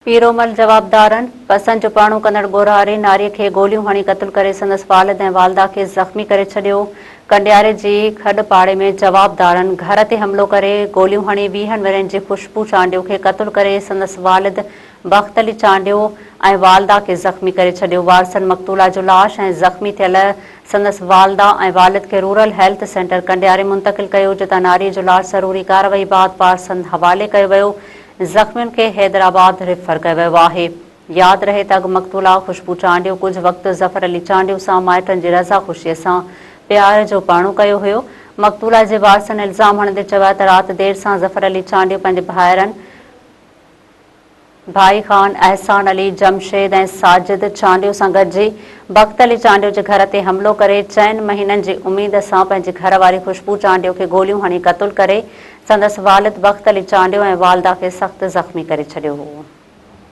پيرومل جوابدارن پسند جو پرڻو ڪندڙ ڳورهاري ناريء کي گوليون هڻي قتل ڪري سندس والد ۽ والده کي زخمي ڪري ڇڏيو. ڪنڊياري جي کڏ پاڙي ۾ جوابدارن گهر تي حملو ڪري گوليون هڻي ويهن ورهين جي خوشبو چانڊيو کي قتل ڪري سندس والد بخت علي چانڊيو ۽ والده کي زخمي ڪري ڇڏيو. وارثن مقتولا جو لاش ۽ زخمي ٿيل سندس والده ۽ والد کي رورل هيلٿ سينٽر ڪنڊياري منتقل ڪيو جتان ناريء جو لاش ضروري ڪارروائي بعد وارثن حوالي ڪيو ويو. زخمين کي حيدرآباد ريفر ڪيو ويو آهي. ياد رهي ته اڳ مقتولا خوشبو چانڊيو ڪجهه وقت ظفر علي چانڊيو سان مائٽن جي رضا خوشي سان پيار جو پرڻو ڪيو هيو. مقتولا جي وارثن الزام هڻندي چيو ته رات دير سان ظفر علي چانڊيو پنهنجي ڀائرن ڀائي خان، احسان علي، جمشيد ۽ ساجد چانڊيو سان گڏجي بخت علي چانڊيو جي گهر تي حملو ڪري چئن مهينن جي اميد سان پنهنجي گهر واري خوشبو چانڊيو کي گوليون هڻي قتل ڪري سندس والد بخت علي چانڊيو ۽ والده کي سخت زخمي ڪري ڇڏيو هو.